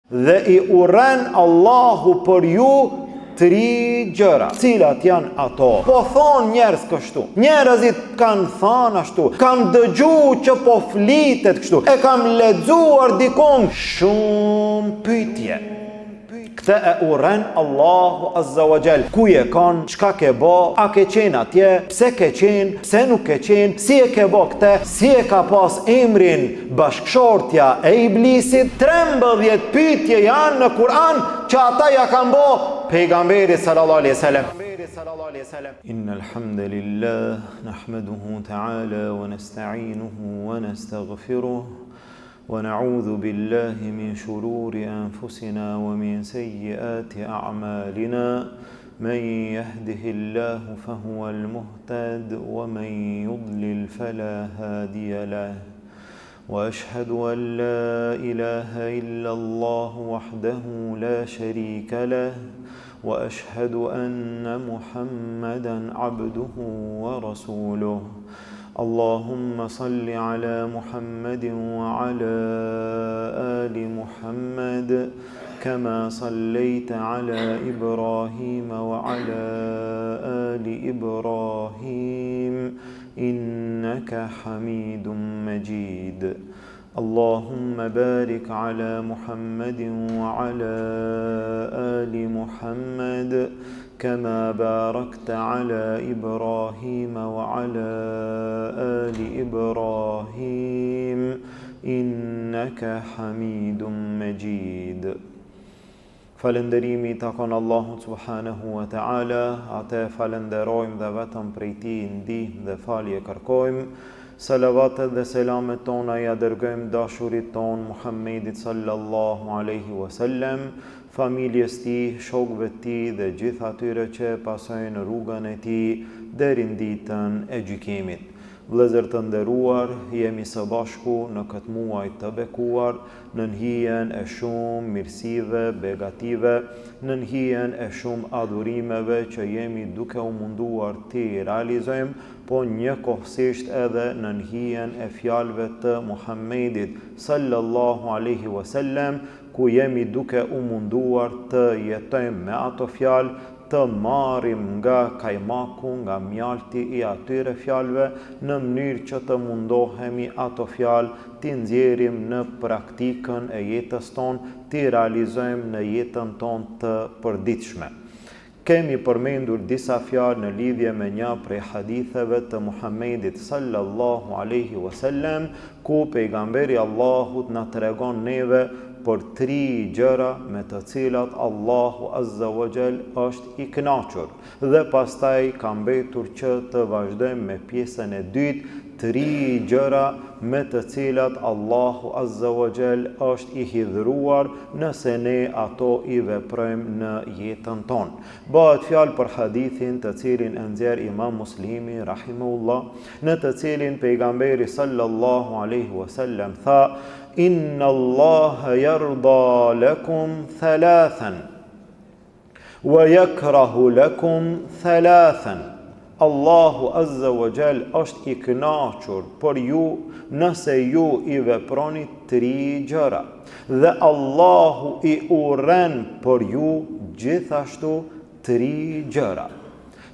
Dhe i urren Allahu për ju tri gjëra. Cilat janë ato? Po thonë njerëz kështu. Njerëzit kanë thanë ashtu. Kam dëgju që po flitet kështu. E kam lexuar dikun shumë pyetje. Këtë e urren Allahu Azza wa Jall. Ku je kon? Çka ke bo? A ke qenë atje? Pse ke qenë? Pse nuk ke qenë? Si e ke bo këtë? Si e ka pas emrin bashkëshortja e Iblisit? 13 pyetje janë në Kur'an që ata ja kanë bo pejgamberit sallallahu alaihi wasallam. Inna alhamdulillah nahmaduhu ta'ala wa nasta'inuhu wa nastaghfiruh wa na'udhu billahi min shururi anfusina wa min sayyiati a'malina من يهده الله فهو المهتد ومن يضلل فلا هادي له واشهد ان لا اله الا الله وحده لا شريك له واشهد ان محمدا عبده ورسوله اللهم صل على محمد وعلى ال محمد كما صليت على ابراهيم وعلى ال ابراهيم انك حميد مجيد اللهم بارك على محمد وعلى ال محمد كما باركت على ابراهيم وعلى ال ابراهيم انك حميد مجيد Falënderimi i takon Allahut subhanahu wa ta'ala, atë e falënderojmë dhe vetëm prej tij ndihmë dhe falje kërkojmë. Salavatet dhe selamet tona ia dërgojmë dashurit tonë Muhammedit sallallahu alaihi wasallam, familjes tij, shokëve të tij dhe gjithë atyre që e pasojnë rrugën e tij deri në ditën e gjykimit. Vëllezër të nderuar, jemi së bashku në këtë muaj të bekuar, nën hijen e shumë mirësive, begative, nën hijen e shumë adhurimeve që jemi duke u munduar t'i realizojmë, po njëkohësisht edhe nën hijen e fjalëve të Muhammedit, sallallahu alaihi wasallam, ku jemi duke u munduar të jetojmë me ato fjalë, të marrim nga kajmaku, nga mjalti i atyre fjalëve, në mënyrë që të mundohemi ato fjalë t'i nxjerrim në praktikën e jetës tonë, t'i realizojmë në jetën tonë të përditshme. Kemi përmendur disa fjalë në lidhje me një prej haditheve të Muhammedit sallallahu alaihi wasallam, ku pejgamberi i Allahut na tregon neve për tri gjëra me të cilat Allahu azza wa jall është i kënaqur. Dhe pastaj ka mbetur që të vazhdojmë me pjesën e dytë, tri gjëra me të cilat Allahu azza wa jall është i hidhëruar nëse ne ato i veprojmë në jetën tonë. Bëhet fjalë për hadithin të cilin e nxjerr Imam Muslimi rahimahullah, në të cilin pejgamberi sallallahu alaihi wasallam tha: "Inna Allaha yarda lakum thalathan." Wa yakrahu lakum thalathan. Allahu Azza wa Jall është i kënaqur për ju nëse ju i veproni tri gjëra. Dhe Allahu i urren për ju gjithashtu tri gjëra.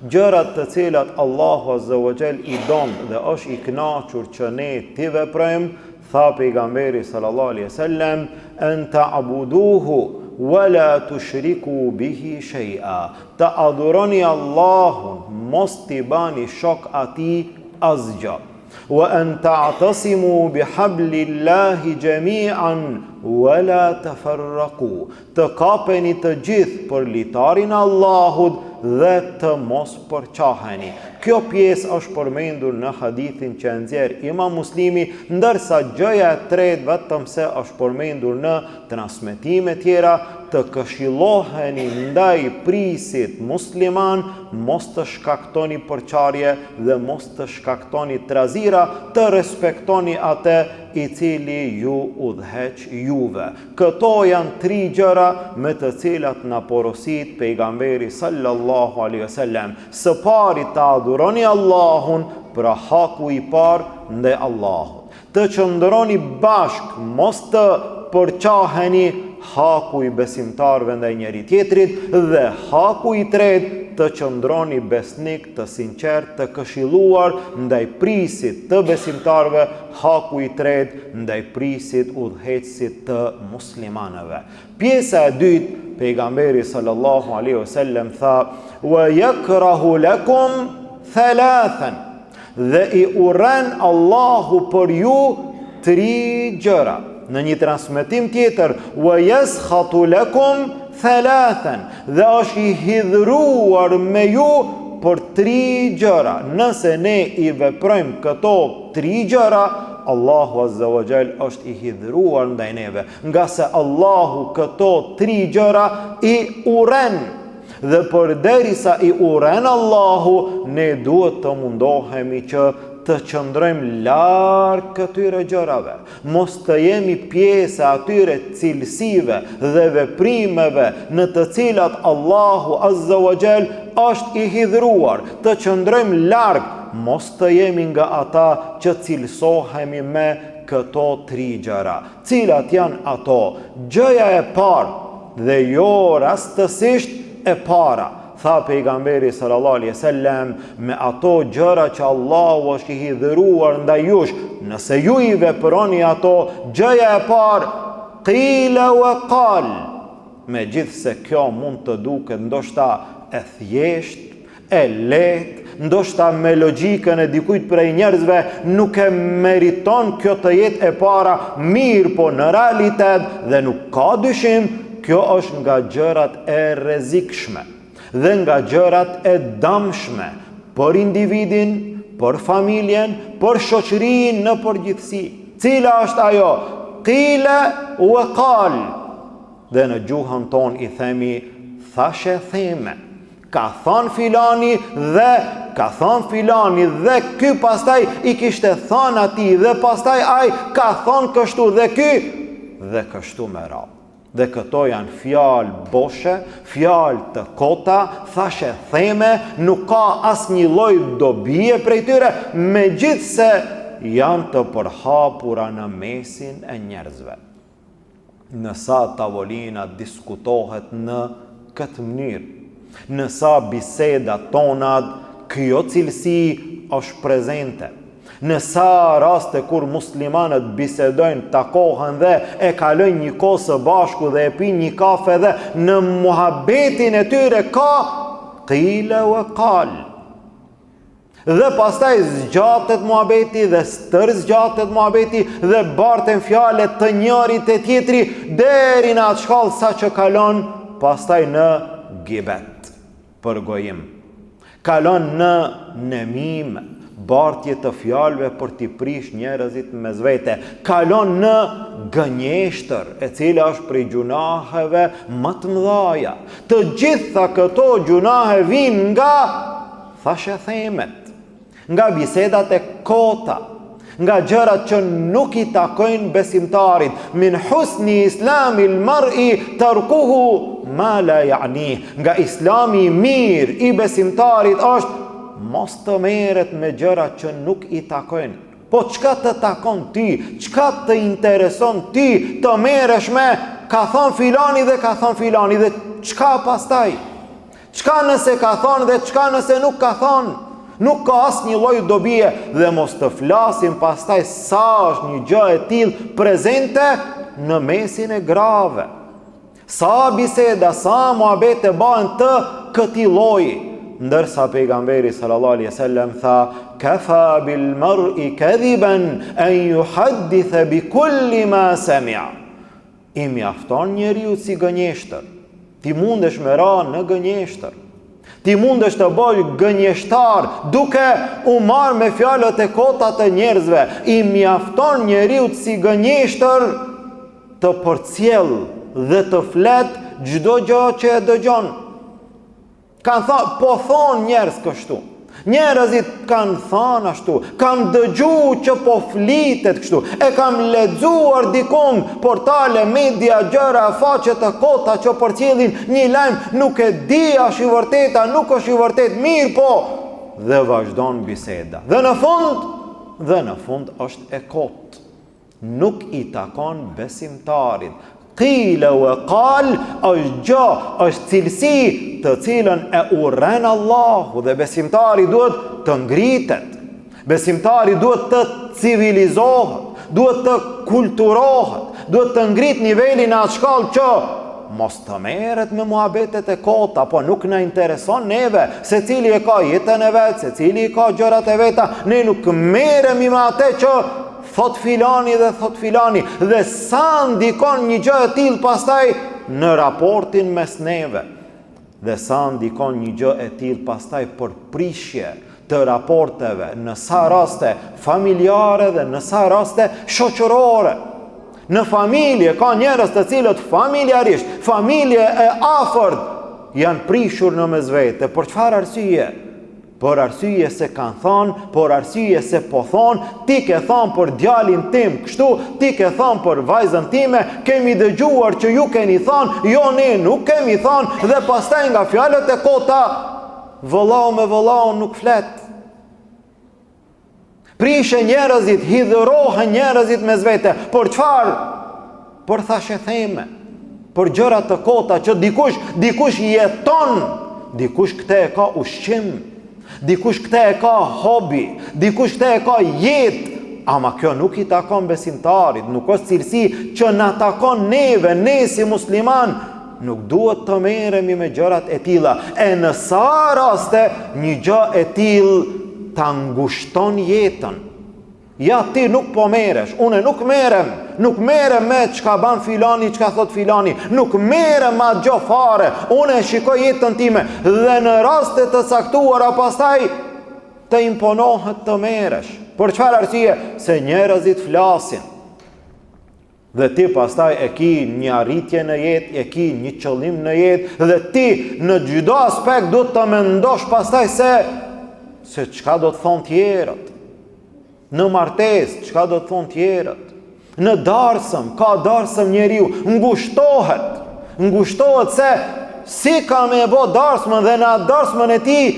Gjërat të cilat Allahu Azza wa Jall i don dhe është i kënaqur që ne t'i veprojmë, tha pejgamberi sallallahu alaihi wasallam, en ta'buduhu wa la tushriku bihi shay'a. Të adhuroni Allahun, mos t'i bani shok atij asgjë. Wa an ta'tasimu bihablillahi jami'an wa la tafarraqu. Të kapeni të gjithë për litarin e Allahut dhe të mos përçaheni. Kjo pjesë është përmendur në hadithin që e nxjerr Imam Muslimi, ndërsa gjëja e tretë vetëm se është përmendur në transmetime tjera, të këshilloheni ndaj prijësit musliman, mos të shkaktoni përçarje dhe mos të shkaktoni trazira, të respektoni atë i cili ju udhëheq juve. Këto janë tri gjëra me të cilat na porosit pejgamberi sallallahu alaihi wasallam. Së pari të adhuroni Allahun, pra haku i parë ndaj Allahut. Të qëndroni bashkë, mos të përçaheni. haku i besimtarëve ndaj njëri-tjetrit dhe haku i tretë të qëndroni besnik, të sinqertë, të këshilluar ndaj prijësit të besimtarëve, haku i tretë ndaj prijësit udhëheqësit të muslimanëve. Pjesa e dytë, pejgamberi sallallahu alaihi wasallam tha: "Wa yakrahu lakum thalathan." Dhe i urren Allahu për ju tri gjëra. Në një transmetim tjetër, "Wa yaskhatu lakum thalathan." Dhe është i hidhëruar me ju për tri gjëra. Nëse ne i veprojmë këto tri gjëra, Allahu Azza wa Jall është i hidhëruar ndaj neve, ngase Allahu këto tri gjëra i urren. Dhe përderisa i urren Allahu, ne duhet të mundohemi që të qëndrojmë larg këtyre gjërave, mos të jemi pjesë e atyre cilësive dhe veprimeve në të cilat Allahu Azza wa Jall është i hidhëruar, të qëndrojmë larg, mos të jemi nga ata që cilësohemi me këto tri gjëra. Cilat janë ato? Gjëja e parë dhe jo rastësisht e para, tha pejgamberi sallallahu alaihi wasallam, me ato gjëra që Allahu është i hidhëruar ndaj jush, nëse ju i veproni ato, gjëja e parë, qila wa qal. Megjithëse kjo mund të duket ndoshta e thjeshtë, e lehtë, ndoshta me logjikën e dikujt prej njerëzve nuk e meriton kjo të jetë e para, mirëpo në realitet dhe nuk ka dyshim, kjo është nga gjërat e rrezikshme dhe nga gjërat e dëmshme për individin, për familjen, për shoqërinë në përgjithësi. Cila është ajo? Qila wa qal. Dhe në gjuhën tonë i themi thashetheme. Ka thonë filani dhe ka thonë filani dhe ky pastaj i kishte thonë atij dhe pastaj ai ka thonë kështu dhe ky dhe kështu me radhë. Dhe këto janë fjalë boshe, fjalë të kota, thashetheme, nuk ka asnjë lloj dobie prej tyre, megjithëse janë të përhapura në mesin e njerëzve. Në sa tavolina diskutohet në këtë mënyrë, në sa biseda tonat kjo cilësi është prezente, në sa raste kur muslimanët bisedojnë, takohen dhe e kalojnë një kohë së bashku dhe e pinë një kafe dhe në muhabetin e tyre ka qile wa kal. Dhe pastaj zgjatet muhabeti dhe stërzgjatet muhabeti dhe barten fjalët te njëri te tjetri deri në atë shkallë sa që kalon pastaj në gibet, përgojim. Kalon në nemim, bartje të fjalëve për t'i prish njerëzit mes vete. Kalon në gënjeshtër, e cila është prej gjunaheve më të mëdhaja. Të gjitha këto gjunahe vijnë nga Thashethemet, nga bisedat e kota, nga gjërat që nuk i takojnë besimtarit, min husni islamil mar'i tarkuhu ma la ja'nih, nga islami i mirë i besimtarit është mos të merret me gjëra që nuk i takojnë. Po çka të takon ty, çka të intereson ty të merresh me ka thonë filani dhe ka thonë filani dhe çka pastaj? Çka nëse ka thonë dhe çka nëse nuk ka thonë? Nuk ka asnjë lloj dobie dhe mos të flasim pastaj sa është një gjë e tillë prezente në mesin e grave. Sa biseda, sa muhabete bahen të këtij lloji, ndërsa pejgamberi sallallahu alaihi wasallam tha: "Kafa bil mar'i kadhiban an yuhadditha bi kulli ma sami'a." I mjafton njeriut si gënjeshtër. Ti mundesh me ra në gënjeshtër. Ti mundesh të bëhesh gënjeshtar duke u marrë me fjalët e kota të njerëzve. I mjafton njeriut si gënjeshtër të përcjell dhe të flet çdo gjë që e dëgjon. Kanë thanë, po thonë njerëz kështu. Njerëzit kanë thanë ashtu, kam dëgju që po flitet kështu, e kam lexuar dikun portale, media, gjëra, faqe të kota që përcjellin një lajm, nuk e di a është i vërtetë, a nuk është i vërtetë, mirëpo, dhe vazhdon biseda. Dhe në fund, dhe në fund është e kotë. Nuk i takon besimtarit. Kile ue kal është gjë, është cilësi të cilën e urren Allahu dhe besimtari duhet të ngritet. Besimtari duhet të civilizohet, duhet të kulturohet, duhet të ngrit nivelin në atë shkallë që mos të merret me muhabetet e kota, po nuk na intereson neve, secili e ka jetën e vet, secili i ka gjërat e veta, ne nuk merremi me atë që Thot filani dhe thot filani dhe sa ndikon një gjë e tillë pastaj në raportin mes neve dhe sa ndikon një gjë e tillë pastaj për prishje të raporteve në sa raste familjare dhe në sa raste shoqërore. Në familje ka njerëz të cilët familjarisht, familje e afërt janë prishur në mes vete. Për çfarë arsye? Për arsye se kanë thanë, për arsye se po thonë, ti ke thanë për djalin tim kështu, ti ke thanë për vajzën time, kemi dëgjuar që ju keni thanë, jo ne nuk kemi thanë, dhe pastaj nga fjalët e kota, vëllau me vëllaun nuk flet. Prishen njerëzit, hidhërohen njerëzit mes vete, për çfarë? Për thashetheme, për gjëra të kota që dikush, dikush jeton, dikush këtë e ka ushqim, dikush këtë e ka hobi, dikush këtë e ka jetë, ama kjo nuk i takon besimtarit, nuk është cilësi që na takon neve, ne si musliman, nuk duhet të merremi me gjërat e tilla. E në sa raste një gjë e tillë ta ngushton jetën. Ja ti nuk po merresh, unë nuk merrem, nuk merrem me çka ban filani, çka thot filani, nuk merrem me atë gjë fare, unë e shikoj jetën time dhe në raste të caktuara pastaj të imponohet të merresh. Për çfarë arsye? Se njerëzit flasin. Dhe ti pastaj e ki një arritje në jetë, e ki një qëllim në jetë dhe ti në çdo aspekt duhet të mendosh pastaj se se çka do të thonë tjerët. Në martesë, çka do të thonë tjerët. Në darsëm, ka darsëm njeriu, ngushtohet, ngushtohet se si ka me e bo darsmën dhe në atë darsmën e tij,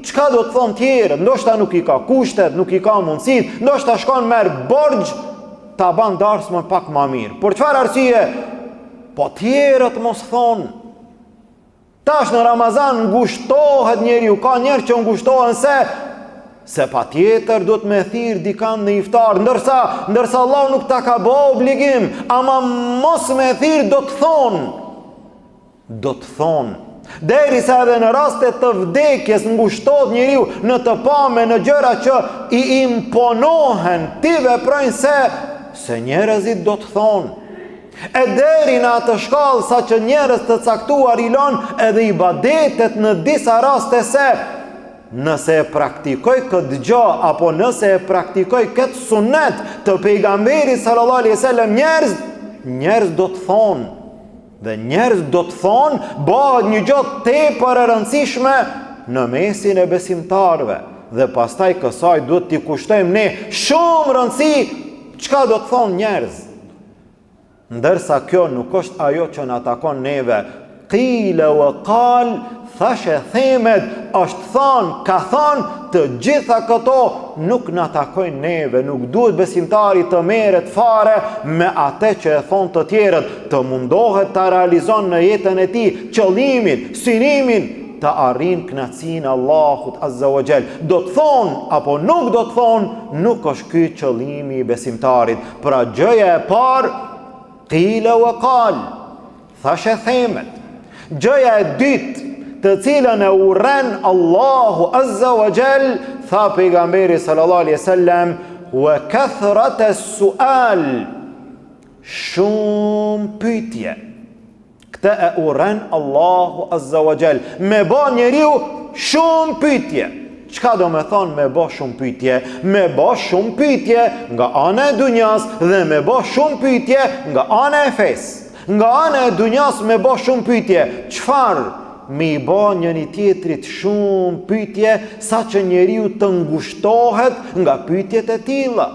çka do të thonë tjerët, ndoshta nuk i ka kushtet, nuk i ka mundësitë, ndoshta shkon merr borxh, ta ban darsmën pak ma mirë. Për çfarë arsye? Po tjerët mos thonë. Tash në Ramazan ngushtohet njeriu, ka njerëz që ngushtohen se se patjetër duhet me thirr dikan në iftar, ndërsa ndërsa Allahu nuk ta ka bo obligim, ama mos me thirr do të thonë. Do të thonë, derisa edhe në raste të vdekjes ngushtohet njeriu në të pame në gjëra që i imponohen t'i veprojnë se se njerëzit do të thonë. E deri në atë shkallë sa që njerëz të caktuar i lënë edhe ibadetet në disa raste se nëse e praktikoj këtë gjë apo nëse e praktikoj këtë sunet të pejgamberit sallallahu alaihi wasallam njerëz njerëz do të thonë Dhe njerëz do të thonë, bëhet një gjë tepër e rëndësishme në mesin e besimtarëve. Dhe pastaj kësaj duhet t'i kushtojmë ne shumë rëndësi, çka do të thonë njerëz. Ndërsa kjo nuk është ajo që na takon neve, Qile wa qal, thashethemet, është thanë, ka thanë, të gjitha këto nuk na takojnë neve, nuk duhet besimtari të merret fare me atë që e thonë të tjerët, të mundohet ta realizon në jetën e tij qëllimin, synimin, të arrin kënaqësinë e Allahut Azza wa Jall. Do të thonë apo nuk do të thonë, nuk është ky qëllimi i besimtarit. Pra gjëja e parë, qile wa qal, Thashethemet. Gjëja e dytë, të cilën e urren Allahu Azza wa Jall, tha pejgamberi sallallahu alaihi wasallam, "Wa kathrat as-su'al." Shumë pyetje. Këtë e urren Allahu Azza wa Jall. Me ba njeriu shumë pyetje. Çka do me thonë me bo shumë pyetje? Me bo shumë pyetje nga ana e dunjas dhe me bo shumë pyetje nga ana e fesë. Nga ana e dunjas me bo shumë pyetje, çfarë? Me i bo njëni tjetrit shumë pyetje, saqë njeriu të ngushtohet nga pyetjet e tilla.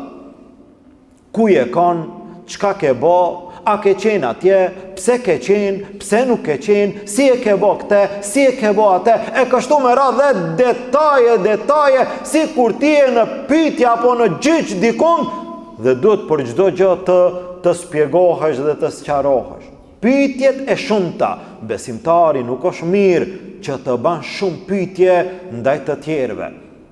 Ku je kon, çka ke bo, a ke qenë atje, pse ke qenë, pse nuk ke qenë, si e ke bo këte, si e ke bo ate, e kështu me radhë dhe detaje, detaje, sikur ti je në pyetje apo në gjyq dikun, dhe duhet për çdo gjë të të spjegohesh dhe të sqarohesh. Pyetjet e shumta, besimtari nuk është mirë që të ban shumë pyetje ndaj të tjerëve.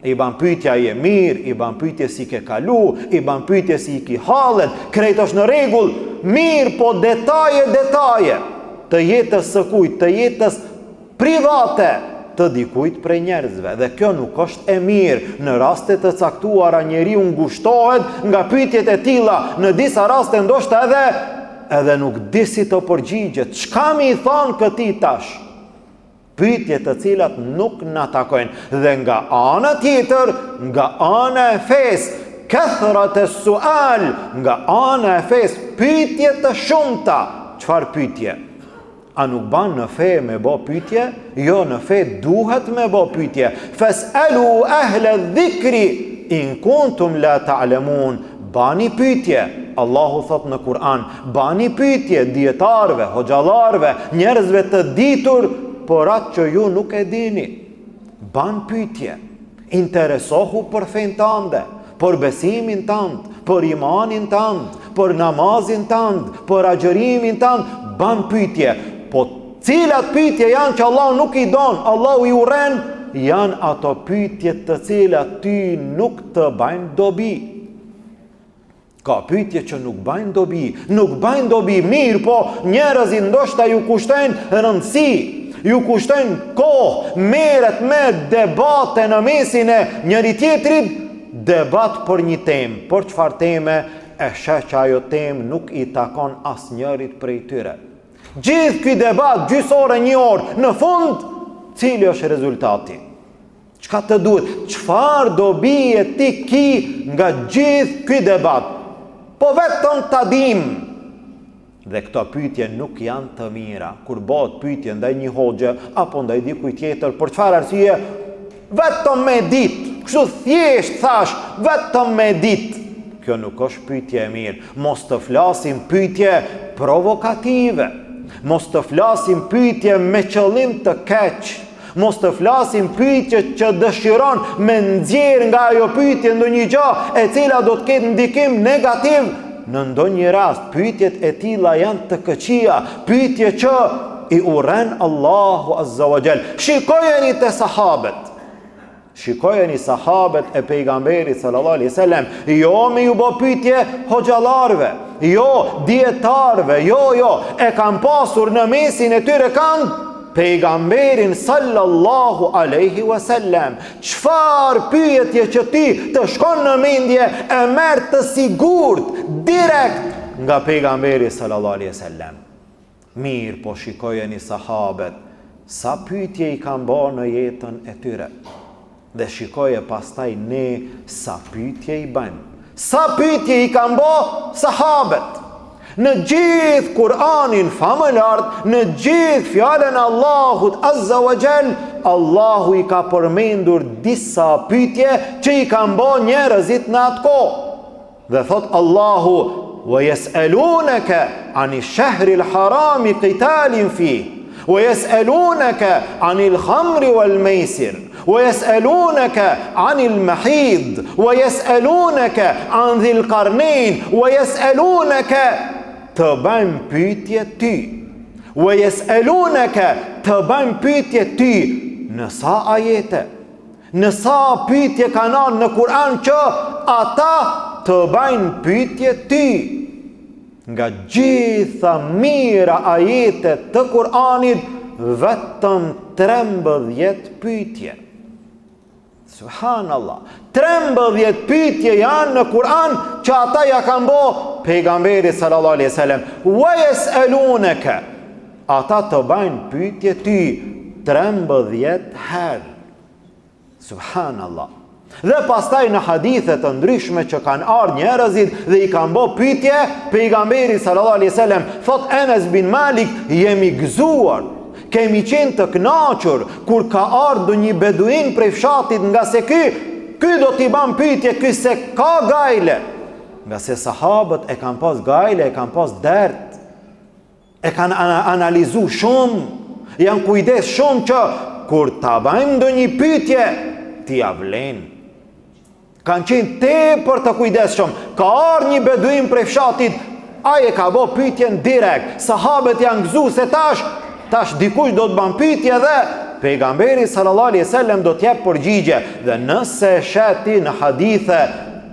I ban pyetje a je mirë, i ban pyetje si ke kalu, i ban pyetje si i ki hallet, krejt është në rregull, mirëpo detaje detaje të jetës së kujt, të jetës private të dikujt prej njerëzve dhe kjo nuk është e mirë. Në raste të caktuara njeriu ngushtohet nga pyetjet e tilla, në disa raste ndoshta edhe edhe nuk di si të përgjigjet. Çka me i thanë këtij tash? Pyetje të cilat nuk na takojnë dhe nga ana tjetër, nga ana e fesë, kethrat e sual, nga ana e fesë, pyetje të shumta. Çfarë pyetje? A nuk ban në fe me bo pyetje? Jo, në fe duhet me bo pyetje. Fes'elu ehle dhikri in kuntum la ta'lemun. Bani pyetje, Allahu thot në Kur'an, bani pyetje dijetarëve, hoxhallarëve, njerëzve të ditur për atë që ju nuk e dini. Ban pyetje. Interesohu për fenë tande, për besimin tand, për imanin tand, për namazin tand, për agjërimin tand, ban pyetje. Po cilat pyetje janë që Allahu nuk i don, Allahu i urren, janë ato pyetje të cilat ty nuk të bajnë dobi. Ka pyetje që nuk bajnë dobi, nuk bajnë dobi, mirëpo njerëzit ndoshta ju kushtojnë rëndësi, ju kushtojnë kohë, merret me debate në mesin e njëri-tjetrit, debat për një temë, për çfarë teme, e sheh që ajo temë nuk i takon asnjërit prej tyre. Gjithë ky debat, gjysë ore, një orë, në fund, cili është rezultati? Çka të duhet? Çfarë dobie ti ki nga gjithë ky debat? Po vetëm ta dim. Dhe këto pyetje nuk janë të mira. Kur bëhet pyetje ndaj një hoxhe apo ndaj dikujt tjetër, për çfarë arsye? Vetëm me dit. Kështu thjesht thash, vetëm me dit. Kjo nuk është pyetje e mirë. Mos të flasim pyetje provokative. Mos të flasim pyetje me qëllim të keq. Mos të flasim pyetje që dëshiron me nxjerr nga ajo pyetje ndonjë gjë e cila do të ketë ndikim negativ në ndonjë rast. Pyetjet e tilla janë të këqija, pyetje që i urren Allahu Azza wa Jall. Shikojeni te sahabët. Shikojeni sahabet e pejgamberit sallallahu alaihi wasallam, jo me ju bo pyetje hoxhallarëve, jo dijetarëve, jo jo, e kanë pasur në mesin e tyre kanë pejgamberin sallallahu alaihi wasallam. Çfarë pyetje që ty të shkon në mendje e merr të sigurt direkt nga pejgamberi sallallahu alaihi wasallam. Mirëpo shikojeni sahabet, sa pyetje i kanë ba në jetën e tyre. Dhe shikoje pastaj ne sa pyetje i bëjmë. Sa pyetje i kanë ba sahabet. Në gjithë Kur'anin famëlartë, në gjithë fjalën e Allahut Azza wa Jall, Allahu i ka përmendur disa pyetje që i kanë ba njerëzit në atë kohë. Dhe thot Allahu, wa jes'eluneke ani shehril harami kitalin fih, wa jes'eluneke anil hamri wal mejsir, wa jes'eluneke anil mehid, wa jes'eluneke an dhil karnejn, wa jes'eluneke të bëjnë pyetje ty, wa jes'eluneke të bëjnë pyetje ty, në sa ajete, Në sa pyetje kanë ardhur në Kur'an që ata të bajnë pyetje ty. Nga gjitha mijëra ajete të Kur'anit vetëm 13 pyetje. Subhanallah. 13 pyetje janë në Kur'an që ata ja kanë bo pejgamberit sallallahu alaihi wasallam. Wa yas'alunaka. Ata të bajnë pyetje ty 13 herë. Subhanallah. Dhe pastaj në hadithe të ndryshme që kanë ardhur njerëzit dhe i kanë bo pyetje pejgamberit sallallahu alaihi wasallam, thot Enes bin Malik, jemi gëzuar, kemi qenë të kënaqur kur ka ardhur ndonjë beduin prej fshatit ngase ky ky do t'i ban pyetje ky s'e ka gajle. Ngase sahabët e kanë pas gajle, e kanë pas dert. E kanë analizu shumë, janë kujdes shumë që kur ta bajmë ndonjë pyetje, t'ia vlen. Kanë qenë tepër të kujdesshëm. Ka ardhur një beduin prej fshatit. Ai e ka bo pyetjen direkt. Sahabët janë gëzu se tash, tash dikush do të ban pyetje dhe pejgamberi sallallahu alaihi wasallam do të jep përgjigje. Dhe nëse sheh ti në hadithe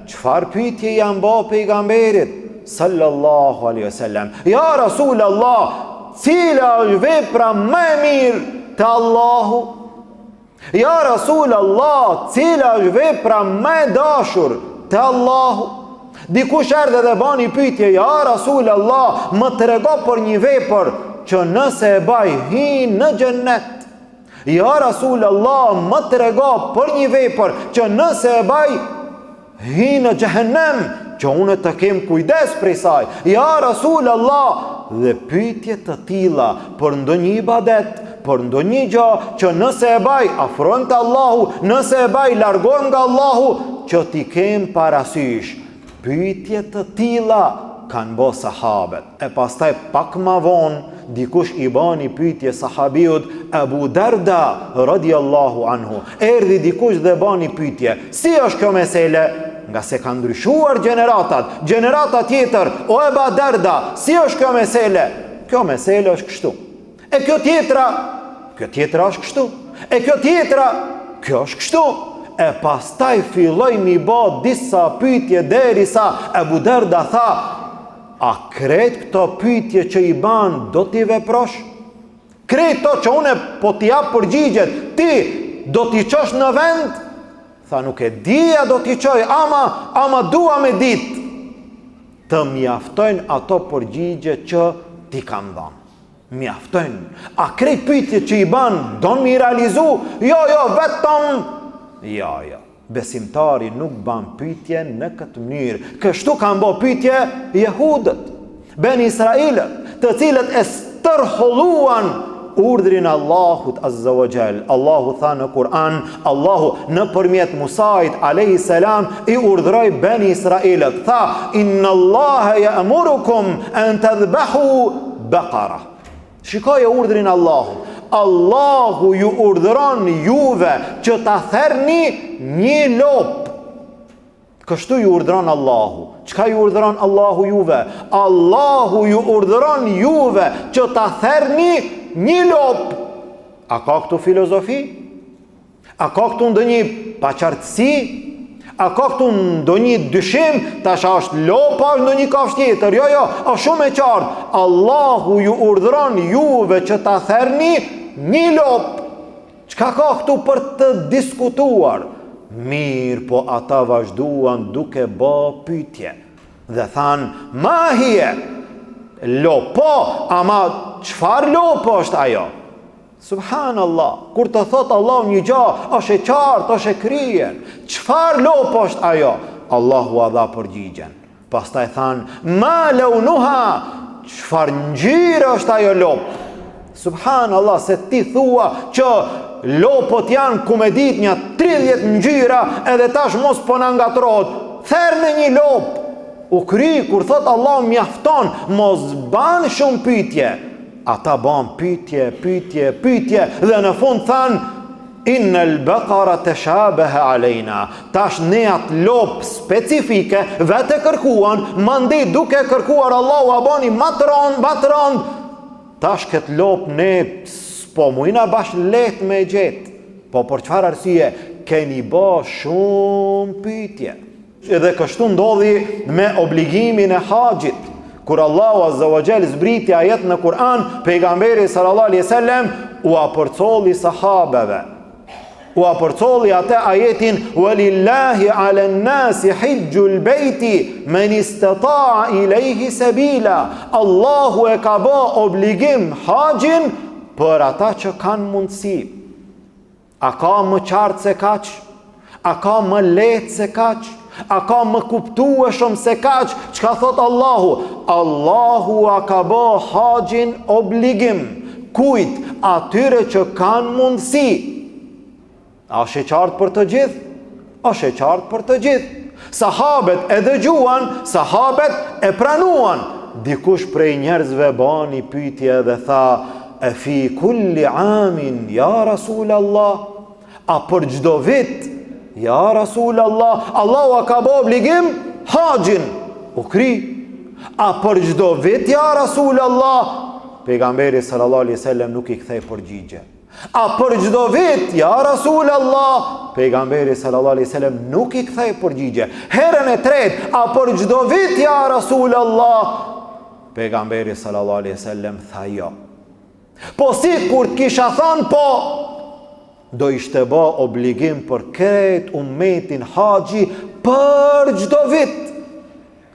çfarë pyetje janë bo pejgamberit sallallahu alaihi wasallam. Ja Rasul Allah, cila është vepra më e mirë te Allahu? Ja Rasul Allah, cila është vepra më e dashur te Allahu? Dikush erdhi dhe bani pyetje, ja Rasul Allah, më trego për një vepër që nëse e baj hi në xhennet. Ja Rasul Allah, më trego për një vepër që nëse e baj Hi në xhehenem, që unë të kem kujdes prej saj. Ja Rasul Allah, dhe pyetje të tilla për ndonjë ibadet, për ndonjë gjë që nëse e baj afrohem te Allahu, nëse e baj largohem nga Allahu, që t'i kem parasysh. Pyetje të tilla kanë bo sahabet. E pastaj pak ma vonë, dikush i bani pyetje sahabiut Ebu Darda radiallahu anhu. Erdhi dikush dhe bani pyetje, si është kjo mesele? Ngase kanë ndryshuar gjeneratat, gjenerata tjetër, o Eba Darda, si është kjo mesele? Kjo mesele është kështu. E kjo tjetra, kjo tjetra është kështu. E kjo tjetra, kjo është kështu. E pastaj filloi m'i bo disa pyetje derisa Ebu Darda tha, A krejt këto pyetje që i ban do t'i veprosh? Krejt këto që une po t'i jap përgjigjet, ti do t'i çosh në vend? Tha nuk e di a do t'i çoj, ama, ama dua me dit. Të mjaftojnë ato përgjigje që t'i kam dhanë. Mjaftojnë. A krejt pyetjet që i ban, don m'i realizu? Jo, jo, vetëm... Jo, jo. Besimtari nuk ban pyetje në këtë mënyrë. Kështu kanë bo pyetje jehudët, Beni Israilët, të cilët e stërholluan urdhrin e Allahut Azza wa Jall. Allahu tha në Kur'an, Allahu nëpërmjet Musait alayhi salam i urdhëroi Beni Israilët, tha: "Inna Allaha ya'murukum an tadhbahu baqara." Shikoje urdhrin e Allahut. Allahu ju urdhëron juve që ta therni një lopë. Kështu ju urdhëron Allahu. Çka ju urdhëron Allahu juve? Allahu ju urdhëron juve që ta therni një lopë. A ka këtu filozofi? A ka këtu ndonjë paqartësi? A ka këtu ndonjë dyshim? Tash a është lopa, është ndonjë kafshë tjetër? Jo, jo, është shumë e qartë. Allahu ju urdhëron juve që ta therni një lopë. Çka ka këtu për të diskutuar? Mirëpo ata vazhduan duke bo pyetje. Dhe thanë, ma hije, lopë po, ama çfarë lope është ajo? Subhanallah, kur të thotë Allahu një gjë, është e qartë, është e kryer. Çfarë lope është ajo? Allahu ua dha përgjigjen. Pastaj thanë, ma launuha, çfarë ngjyre është ajo lopë? Subhanallah, se ti thua që lopët janë ku me ditë nja 30 ngjyra edhe tash mos po na ngatërrohet. Therne një lopë. U kry, kur thotë Allahu mjafton, mos ban shumë pyetje. Ata ban pyetje, pyetje, pyetje dhe në fund thanë Innel bekara teshabehe alejna. Tash ne atë lopë specifike vetë e kërkuan, mandej duke kërkuar Allahu a bani ma të rëndë, ma të rëndë. Tash këtë lopë ne s'po mujna bash lehtë me e gjetë. Po për çfarë arsye keni bo shumë pyetje. Edhe kështu ndodhi me obligimin e haxhit. Kur Allahu Azza wa Jall zbriti ajet në Kur'an, pejgamberi sallallahu alaihi wasallam ua përcolli sahabeve. Ua përcolli atë ajetin walillahi ala an-nasi hajjul baiti man istata'a ilayhi sabila. Allahu e ka bë obligim haxhin për ata që kanë mundësi. A ka më qartë se kaq? A ka më lehtë se kaq? A ka më kuptueshëm se kaq? Çka thotë Allahu? Allahu a ka bo haxhin obligim. Kujt? Atyre që kanë mundësi. A është e qartë për të gjithë? Është e qartë për të gjithë. Sahabet e dëgjuan, sahabet e pranuan. Dikush prej njerëzve bani pyetje dhe tha, e fi kulli amin, ja Rasul Allah, a për çdo vit, ja Rasul Allah, Allahu a ka bo obligim, haxhin, u kry. A për çdo vit ja Rasul Allah? Pejgamberi sallallahu alaihi wasallam nuk i kthej përgjigje. A për çdo vit ja Rasul Allah? Pejgamberi sallallahu alaihi wasallam nuk i kthej përgjigje. Herën e tretë, a për çdo vit ja Rasul Allah? Pejgamberi sallallahu alaihi wasallam tha jo. Po sikur të kisha thanë po, do ishte ba obligim për krejt umetin haxhi për çdo vit,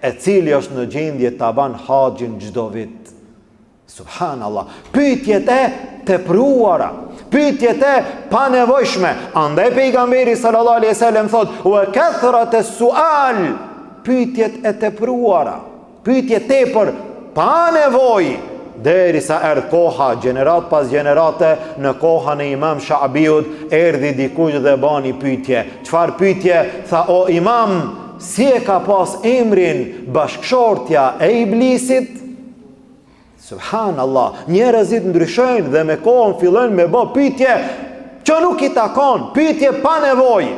e cili është në gjendje ta ban haxhin çdo vit. Subhanallah, pyetjet e tepruara, pyetjet e panevojshme. Andaj pejgamberi sallallahu alaihi wasallam thotë: "Wa kathrat as-su'al", pyetjet e tepruara. Pyetje tepër pa nevojë derisa erdh koha gjeneratë pas gjenerate në kohën e Imam Sha'biut erdhi dikush dhe bani pyetje. Çfarë pyetje? Tha o Imam, si e ka pas emrin bashkëshortja e Iblisit? Subhanallah, njerëzit ndryshojnë dhe me kohën fillojnë me bë pyetje që nuk i takon, pyetje pa nevojë.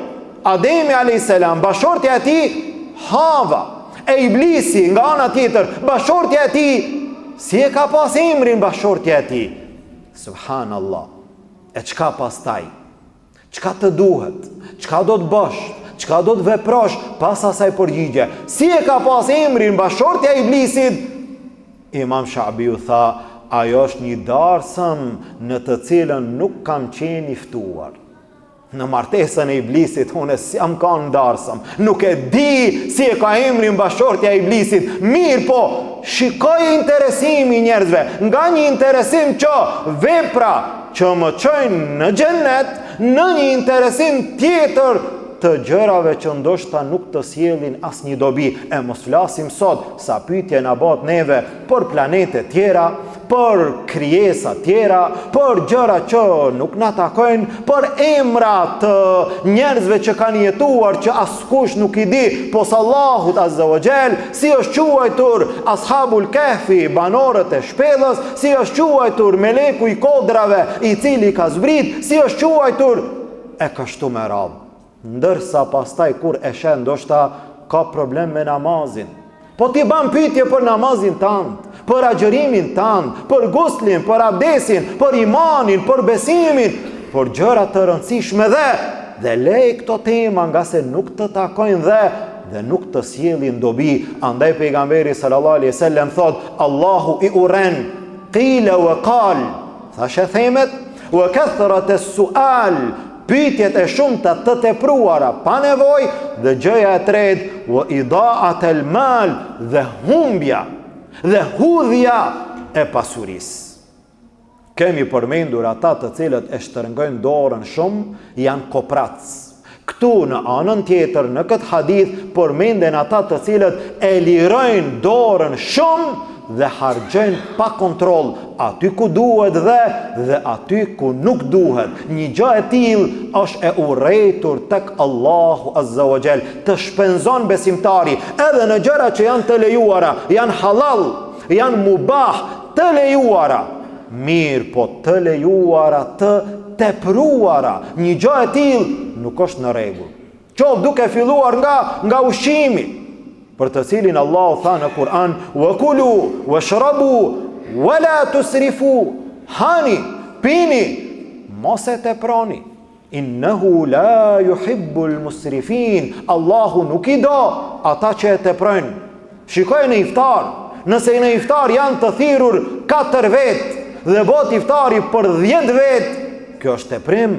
Ademi alayhis salam, bashkëshortja e tij Hava, e Iblisi nga ana tjetër, bashkëshortja e tij si e ka pas emrin bashkëshortja e tij? Subhanallah. E çka pastaj? Çka të duhet? Çka do të bësh? Çka do të veprosh pas asaj përgjigje? Si e ka pas emrin bashkëshortja e Iblisit? Imam Sha'biu tha, ajo është një darsëm në të cilën nuk kam qenë i ftuar. Në martesën e Iblisit, unë s'jam kanë n'darsëm. Nuk e di si e ka emrin bashkëshortja e Iblisit. Mirëpo, shikoje interesimi i njerëzve, nga një interesim që vepra që më çojnë në xhennet, në një interesim tjetër të gjërave që ndoshta nuk të sjellin asnjë dobi. E mos flasim sot sa pyetje na bëhet neve për planete tjera, për krijesa tjera, për gjëra që nuk na takojnë, për emra të njerëzve që kanë jetuar që askush nuk i di, pos Allahut Azza wa Jall, si është quajtur Ashabul Kahfi, banorët e shpellës, si është quajtur meleku i kodrave, i cili ka zbrit, si është quajtur e kështu me radhë. Ndërsa pastaj kur e sheh ndoshta ka problem me namazin. Po ti ban pyetje për namazin tand, për agjërimin tand, për guslin, për abdesin, për imanin, për besimin, për gjëra të rëndësishme dhe dhe lej këto tema ngase nuk të takojnë dhe dhe nuk të sjellin dobi. Andaj pejgamberi sallallahu alaihi wasallam thotë, Allahu i urren qila wa qal, thashethemet, wa kathrat as-su'al, pyetjet e shumta të tepruara pa nevojë dhe gjëja e tretë, wa ida'at al-mal dhe humbja dhe hudhja e pasurisë. Kemi përmendur ata të cilët e shtërngojnë dorën shumë janë kopracë. Këtu në anën tjetër në këtë hadith përmenden ata të cilët e lirojnë dorën shumë dhe harxhojnë pa kontroll aty ku duhet dhe dhe aty ku nuk duhet. Një gjë e tillë është e urrejtur tek Allahu Azza wa Jall. Të shpenzon besimtari edhe në gjëra që janë të lejuara, janë halal, janë mubah, të lejuara, mirëpo të lejuara të tepruara, një gjë e tillë nuk është në rregull. Qoftë duke filluar nga nga ushqimi, për të cilin Allahu tha në Kur'an: "Wa kulu washrabu wa la tusrifu." Hani, pini, mos e teproni. Innehu la juhibbul musrifin, Allahu nuk i do ata që e teprojnë. Shikoje në iftar, nëse në iftar janë të thirrur 4 vetë dhe bëhet iftari për 10 vetë, kjo është teprim.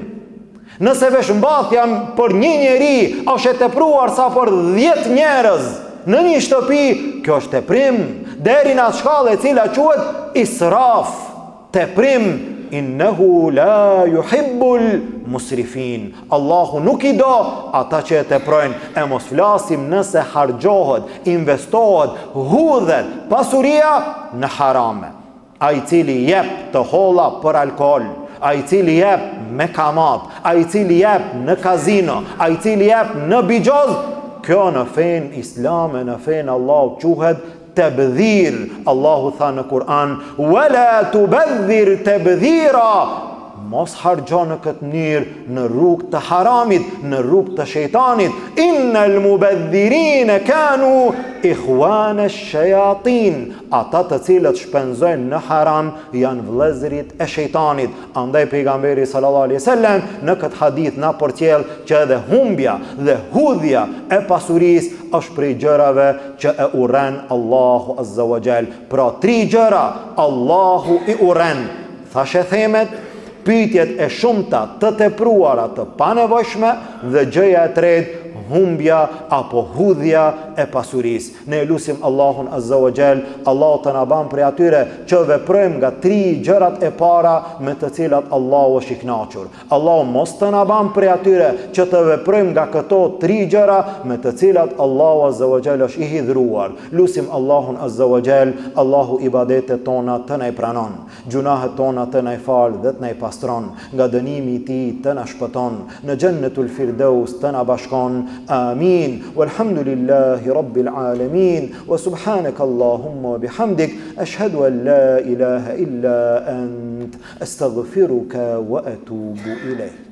Nëse veshmbathja për një njeri është e tepruar sa për 10 njerëz në një shtëpi, kjo është teprim. Deri në atë shkallë e cila quhet israf. Teprim innehu la juhibbul musrifin. Allahu nuk i do ata që e teprojnë, e mos flasim nëse harxhohet, investohet, hudhet pasuria në harame. Ai i cili jep të holla për alkool, ai i cili jep me kamatë, ai i cili jep në kazino, ai i cili jep në bixhoz, kjo në fenë islame, në fenë e Allahut quhet Tebdhir, Allahu tha në Kur'an, "Wa la tubadhir tabdhira." mos harxho në këtë mënyrë në rrugë të haramit, në rrugë të shejtanit. Innel mubedhirine kanu ikhwane shejatin. Ata të cilët shpenzojnë në haram janë vëllezërit e shejtanit. Andaj pejgamberi sallallahu alaihi wasallam në këtë hadith na përcjell që edhe humbja dhe hudhja e pasurisë është prej gjërave që e urren Allahu azza wa jall. Pra tri gjëra Allahu i urren. Thashethemet, pyetjet e shumta të tepruara të panevojshme dhe gjëja e tretë humbja apo hudhja e pasurisë. Ne e lusim Allahun Azza wa Jall, Allahu të na ban prej atyre që veprojmë nga tri gjërat e para me të cilat Allahu është i kënaqur. Allahu mos të na ban prej atyre që të veprojmë nga këto tri gjëra me të cilat Allahu Azza wa Jall është i hidhruar. Lusim Allahun Azza wa Jall, Allahu ibadetet tona të na i pranon. Gjynahet tona të na i falë dhe të na i pastron, nga dënimi i tij të na shpëton, në Xhennetul Firdeus të na bashkon. Amin. Walhamdulillahi Rabbil Alamin. Wa subhanaka Allahumma wa bihamdik, ashhadu an la ilaha illa ant, astaghfiruka wa atubu ilayk.